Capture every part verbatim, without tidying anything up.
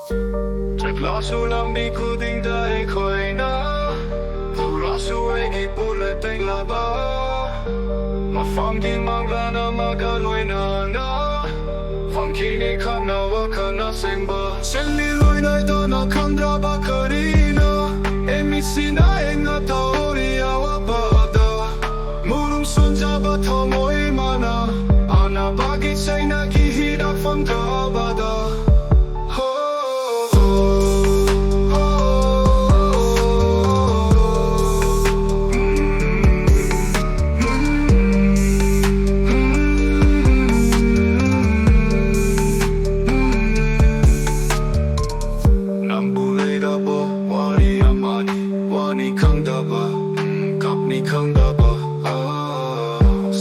ꯆꯠꯂꯁꯨ ꯂꯝꯕꯤ ꯈꯨꯗꯤꯡꯗ ꯑꯩꯈꯣꯏꯅ ꯄꯨꯔꯁꯨ ꯑꯩꯒꯤ ꯄꯨꯂꯦ ꯇꯦꯡꯂꯕ ꯃꯐꯝꯒꯤ ꯃꯪꯂꯥꯟ ꯑꯃꯒ ꯂꯣꯏꯅꯅ ꯐꯪꯈꯤꯅꯤ ꯈꯪꯅꯕ ꯈꯟꯅ ꯁꯦꯡꯕ ꯁꯦꯜꯂꯤ ꯂꯣꯏꯅꯗꯅ ꯈꯪꯗ꯭ꯔꯕ ꯀꯔꯤꯅ ꯑꯦꯝ ꯏ ꯁꯤꯅ ꯑꯩꯅ ꯇꯧꯔꯤ ꯑꯋꯥꯕꯗ ꯃꯨꯔꯨꯝ ꯁꯣꯟꯖꯕ ꯊꯃꯣꯏ ꯃꯥꯅ ꯑꯅꯥꯕꯒꯤ ꯆꯩꯅꯥꯒꯤ ꯍꯤꯗꯥꯛ ꯐꯪꯗ꯭ꯔꯕꯗ ꯅꯪꯕꯨ ꯂꯩꯔꯕ ꯋꯥꯔꯤ ꯑꯃꯅꯤ ꯋꯥꯅꯤ ꯈꯪꯗꯕ ꯀꯞꯅꯤ ꯈꯪꯗꯕ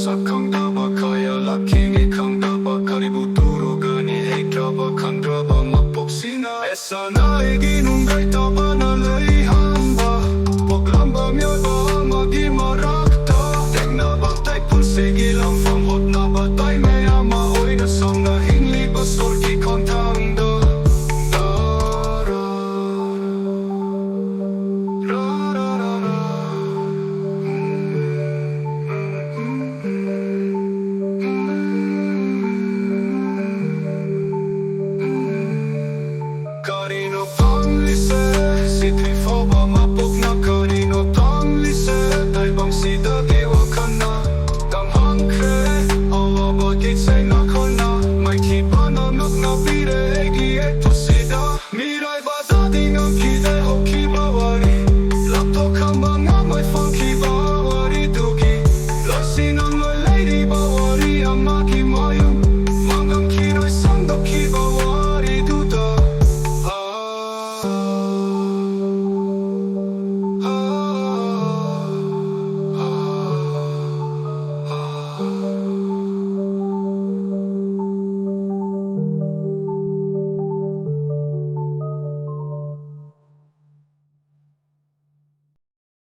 ꯁꯛ ꯈꯪꯗꯕ ꯈꯌꯥ ꯂꯥꯛꯈꯤꯅꯤ ꯈꯪꯗꯕ ꯀꯔꯤꯕꯨ ꯇꯨꯔꯨꯒꯅꯤ ꯍꯩꯇ꯭ꯔꯕ ꯈꯪꯗ꯭ꯔꯕ ꯃꯄꯣꯛꯁꯤꯅ ꯑꯦꯁꯥꯅ